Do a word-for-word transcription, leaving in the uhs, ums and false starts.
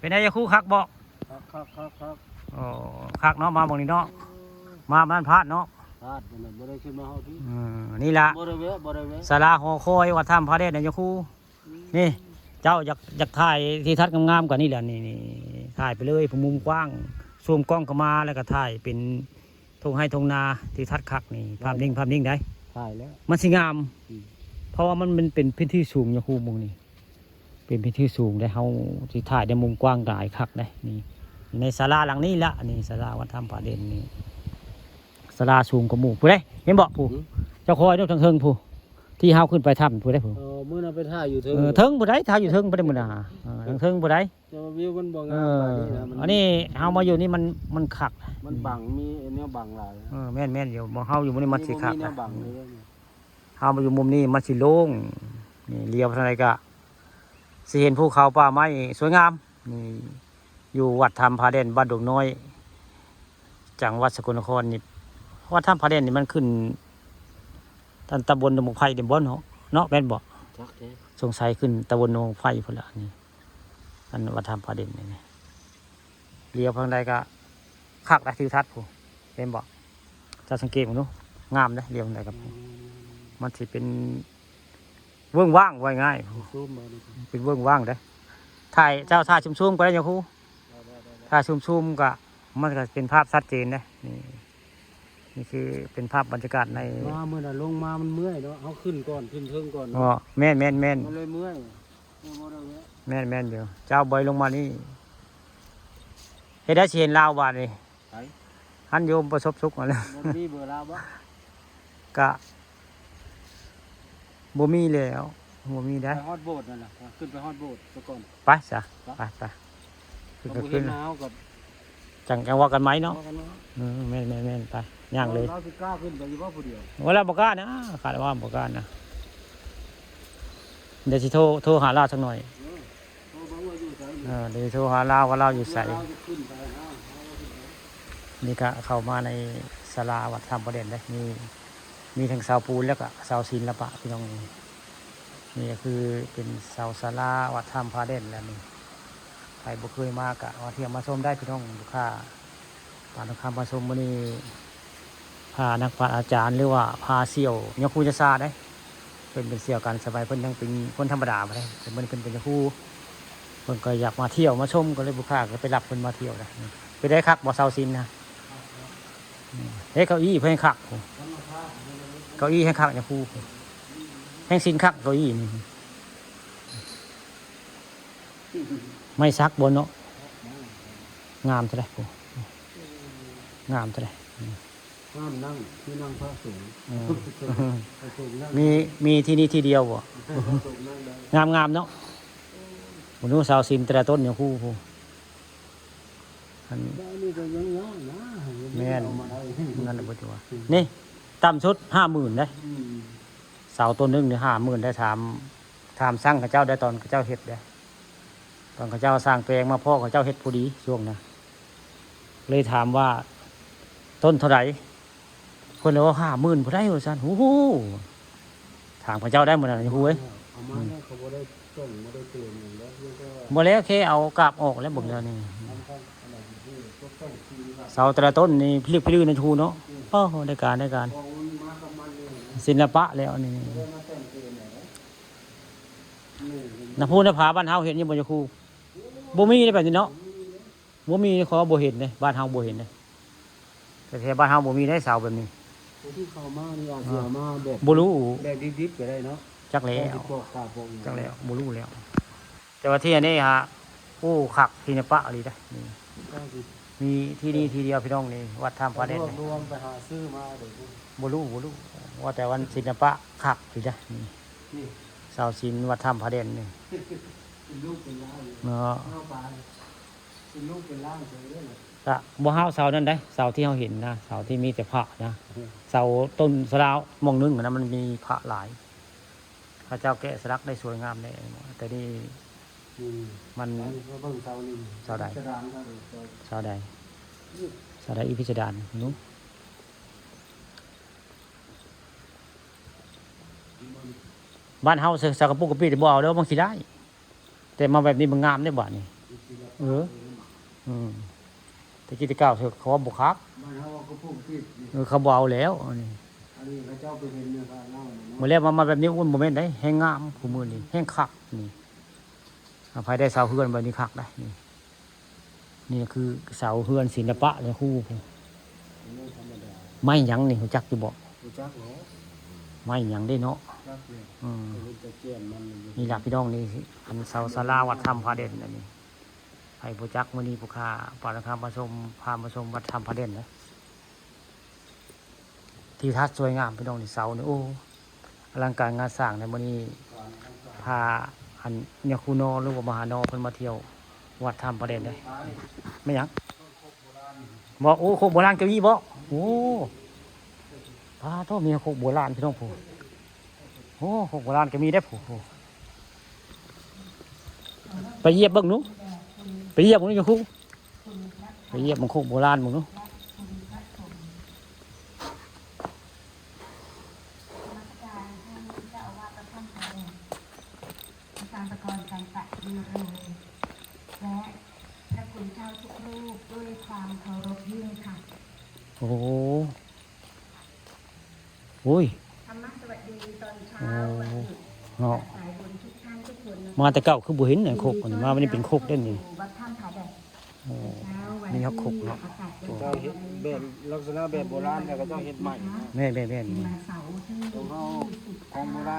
เป็นไงครู คักบ่? คักคักคักคัก โอ้ คักเนาะ มาหม่องนี้เนาะ มามันพลาดเนาะ พลาดบ่ได้บ่ได้ขึ้นมาฮอดพี่ อืม นี่ล่ะ บ่ได้แวะบ่ได้แวะ ศาลาหอคอยวัดถ้ำพระแดนนะโยครู นี่ เจ้าอยากอยากถ่ายทิวทัศน์งามๆกว่านี่แหละ นี่นี่ถ่ายไปเลยมุมกว้าง ซูมกล้องเข้ามาแล้วก็ถ่ายเป็นทุ่งไร่ทุ่งนา ทิวทัศน์คักนี่ ภาพนิ่ง ภาพนิ่งได้ ถ่ายแล้ว มันสิงาม อืม เพราะว่ามันมันเป็นพื้นที่สูงโยครู หม่องนี้ เป็นพื้นที่สูงได้ เฮาสิถ่ายได้มุมกว้างหลายคักได้ นี่ ในศาลาหลังนี้ละ นี่ศาลาวัดถ้ำพระแดนนี่ ศาลาสูงกว่าหมู่ ผู้ใดเห็นบ่ผู้ เจ้าคอยนกทางเทิงผู้ ที่เฮาขึ้นไปถ้ำผู้ใดผู้ เออมื้อนั้นไปถ่ายอยู่เทิง เออ เทิงผู้ใด ถ่ายอยู่เทิงผู้ใดมื้อน่ะ เออ ทางเทิงผู้ใด แต่ว่าวิวมันบ่ เอง าม อ ปานนี้นะ อันนี้เฮามาอยู่นี่มัน มันคัก มันบัง มีแนวบังหลาย เออ แม่นแม่นอยู่ บ่ เฮาอยู่นี่มันสิคัก มีแน นะ วบังเลย เฮามาอยู่มุมนี้มันสิโล่ง นี่ เลี้ยวทางใดก็สิเห็นภูเขาป่าไม้สวยงาม นี่ อยู่วัดถ้ำพระแดนบ้านดงน้อย จังหวัดสกลนครนี่ วัดถ้ำพระแดนนี่มันขึ้น ตำ ตำบลดงบักไผ่เด้บ่เนาะ เนาะ แม่นบ่? จักแท้ สงสัยขึ้นตำบลดงบักไผ่พุ้นละนี่ อันวัดถ้ำพระแดนนี่ เลี้ยวทางใดก็คักนะ ทิวทัศน์ผู้ เห็นบ่? เจ้าสังเกตเบิ่งดู งามเด้ เลี้ยวทางใดก็ มันสิเป็นเวิ้งว้างว่าง่าย ซูมมาดู เป็นเวิ้งว้างเด้ ถ่าย เจ้าถ่ายซูมๆก็ได้โยครู ถ่ายซูมๆก็ มันก็เป็นภาพชัดเจนเด้ นี่ นี่คือเป็นภาพบรรยากาศใน มามื้อน่ะลงมามันเมื่อยเนาะ เฮาขึ้นก่อน ขึ้นเทิงก่อน อ๋อ เนาะ แม่นแม่นแม่น มันเลยเมื่อย เออบ่ได้แวะ แม่นแม่นอยู่ เจ้าบ่อยลงมานี่ เฮ็ดได้สิเห็นลาวบาดนี่ ไป หันโยมประสบสุขมาแล้ว บ่มีเบอร์ลาวบ่? กะ บ่มีแล้ว บ่มีได้ ไปฮอดโบสถ์นั่นน่ะ ขึ้นไปฮอดโบสถ์ซะก่อน ไปซะ ไปไป ขึ้น บ่ ก็ เห็ ขึ้ น น หน้าเฮาก็ จังจังว่ากันไหมเนาะ ว่ากันเนาะ เออ แม่นแม่นแม่นไป ย่างเลย ลาวสิกล้าขึ้นไปอยู่บ่ผู้เดียว ว่าแล้วบ่กล้านะ คาดว่าบ่กล้านะ เดี๋ยวสิโทร โทรหาลาวสักหน่อย เออ โทรเบิ่งว่าอยู่ไส เออ เดี๋ยวสิโทรหาลาวว่าลาวอยู่ไส ลาวสิขึ้นไปนะ นี่ก็เข้ามาในศาลาวัดถ้ำพระแดนเด้ มี มีทั้งเสาปูนแล้วก็เสาศิลปะพี่น้อง นี่ก็คือเป็นเสาศาลาวัดถ้ำพระแดนแล้วนี่ ใครบ่เคยมาก็มาเที่ยวมาชมได้พี่น้อง ลูกค้า ปานคำมาชมมื้อนี้ พานักปราชญ์อาจารย์ หรือว่าพาเสี่ยวโยครูโยซาเด้ เพิ่นเป็นเสี่ยวกัน สมัยเพิ่นยังเป็นคนธรรมดาบ่ได้ แต่มื้อนี้เพิ่นเป็นโยครู เพิ่นก็อยากมาเที่ยวมาชม ก็เลยลูกค้าก็ไปรับเพิ่นมาเที่ยวนะ เป็นได้คักบ่เสาศิลป์นะ อืม เฮ้ย เก้าอี้เพิ่นคัก เก้าอี้แฮงคักเนี่ยครู แฮงศิลป์คักเก้าอี้นี่ ไม้สักบ่เนาะ งามเท่าใดครู งามเท่าใด อืม ห้ามนั่ง ที่นั่งพระสงฆ์ อืม พระสงฆ์นั่ง มี มีที่นี่ที่เดียวบ่ พระสงฆ์นั่งได้ งามงามๆเนาะ บ่รู้เสาศิลป์แต่ละต้นเนี่ยครู ครู อัน ได้นี่ก็ยังง่ายนะ แม่น เอามาได้ นั่นแหละบ่ถือว่า นี่ ต่ำสุดห้าหมื่นเด้ อืม เสาต้นหนึ่งนี่ห้าหมื่นได้ ถาม ถามช่างเขาเจ้าได้ ตอนเขาเจ้าเฮ็ดได้ ตอนเขาเจ้าสร้างแปลงมาพ่อเขาเจ้าเฮ็ดพอดีช่วงนั้น เลยถามว่า ต้นเท่าไหร่ เพิ่นเลยว่าห้าหมื่นบ่ได้ว่าซั่น โอ้โห ถามเขาเจ้าได้มื้อนั้น โอ้ย เอามาเนี่ยเขาบ่ได้ส่งบ่ได้เติมอย่างเดียวเพียงแต่ว่า บ่แล้ว แค่เอากาบออกแล้วเบิ่งแล้วนี่ ทำการขนาดนี้ก็ต้องซื้อว่า เสาแต่ละต้นนี่พิลึกพิลือนะครูเนาะ โอ้ ได้การ ได้การ ของมันมากับมันเลยนะ ศิลปะแล้วนี่ บ่ได้มาแต่งเติมอะไรนะนี่ นะพูดนะ ผาบ้านเฮาเห็นอยู่บ่ครู บ่มีได้แบบนี้เนาะ บ่มี ขอบ่เห็นเด้ บ้านเฮาบ่เห็นเด้ แต่แถวบ้านเฮาบ่มีได้เสาแบบนี้ ผู้ที่เข้ามานี่อาจจะเอามาแบบ บ่รู้ แบบดิบๆก็ได้เนาะ จักแล้ว ที่ปอกกาบปอกหยัง จักแล้ว บ่รู้แล้ว แต่ว่าที่อันนี้ฮะ โอ้ คักศิลปะอีหลีเด้อนี่ ต้องสิ มีที่นี่ที่เดียวพี่น้องนี่ วัดถ้ำพระแดน รวบ นี่ รวมไปหาซื้อมาเดี๋ยวนี้ บ่รู้ บ่รู้ ว่าแต่วันศิลปะคักอีหลีเด้อนี่ นี่ เสาศิลป์วัดถ้ำพระแดนนี่ เป็นลูกเป็นหลานอยู่ เนาะ เอาไปเป็นลูกเป็นหลานไปเรื่อยเลย ก็บ่เฮาเสานั่นได้ เสาที่เฮาเห็นนะ เสาที่มีแต่พระนะ เสาต้นสะเดาหม่องหนึงนะ มันมีพระหลาย พระเจ้าแกะสลักได้สวยงามแน่ แต่นี่ อืม มัน อันนี้ก็เบิ่งเสานี่ เสาใด กระดานก็เลยเสา เสาใด เสาใดอีพิสดารหนู บ้านเฮาสักกะปุกกะปิบ่เอาแล้ว มันขี้ได้ แต่มาแบบนี้มันงามได้บ่นี่ เออ อืม แต่กิจกรรมเขาว่าบ่คัก บ้านเฮาก็ปลูกติดนี่ เออ เขาบ่เอาแล้ว อันนี้ อันนี้เขาเจ้าไปเห็นเนี่ยเขาเล่าเนี่ยเนาะ มื้อแรกมา มาแบบนี้ อุ่นบ่แม่นได้ แฮงงาม คู่มื้อนี้ แฮงคัก นี่ อา ไผได้เสาเฮือนแบบนี้คักได้ นี่ นี่คือเสาเฮือนศิลปะเลย คู่ เรื่องธรรมดา ไม้หยังนี่ รู้จักอยู่บ่ รู้จักเหรอ ไม้หยังได้เนาะ จักเลย อืม เห็นแต่แจ่มมันเลย นี่ล่ะพี่น้อง นี่ อันเสาศาลาวัดถ้ำผาแดน อันนี้ ไผบ่จัก มื้อนี้ผู้ข้าปานคำมาชม พามาชมวัดถ้ำผาแดนนะ ทิวทัศน์สวยงามพี่น้อง นี่เสานี่ โอ้ อลังการงานสร้างในมื้อนี้ พาอันเนี่ยครูนอหรือว่ามหานอเพิ่นมาเที่ยววัดถ้ำผาแดนเด้อ แม่นหยัง บ่ โอ้ โคกโบราณก็มีบ่ โอ้ ปาโท มีโคกโบราณพี่น้องผู้ โอ้ โคกโบราณก็มีเด้อผู้ ไปเหยียบเบิ่งหนู ไปเหยียบเบิ่งหนู ไปเหยียบเบิ่งโคกโบราณเบิ่งหนู นมัสการท่านเจ้าอาวาสวัดถ้ำผาแดน อาจารย์ประกรณ์ จันตะวีโร และพระคุณเจ้าทุกรูปด้วยความเคารพยิ่งค่ะ โอ้ โอ้ย ธรรมะสวัสดีตอนเช้า โอ้ วันหยุด เนาะ สายบุญทุกท่านทุกคนนะคะ มาแต่เก่าคือบ่เห็นเนี่ย โคกอันนี้ มาวันนี้เป็นโคกเด้อนี่ วัดถ้ำผาแดน โอ้ เช้าวัน นี่ครับ ที่ โคกเนาะ อากาศเย็น เจ้าเฮ็ดแบบลักษณะแบบโบราณ แล้วก็เจ้าเฮ็ดใหม่นะ แม่นๆๆ เป็นวันเสาร์ที่ ของเฮา ยี่สิบ ของโบราณ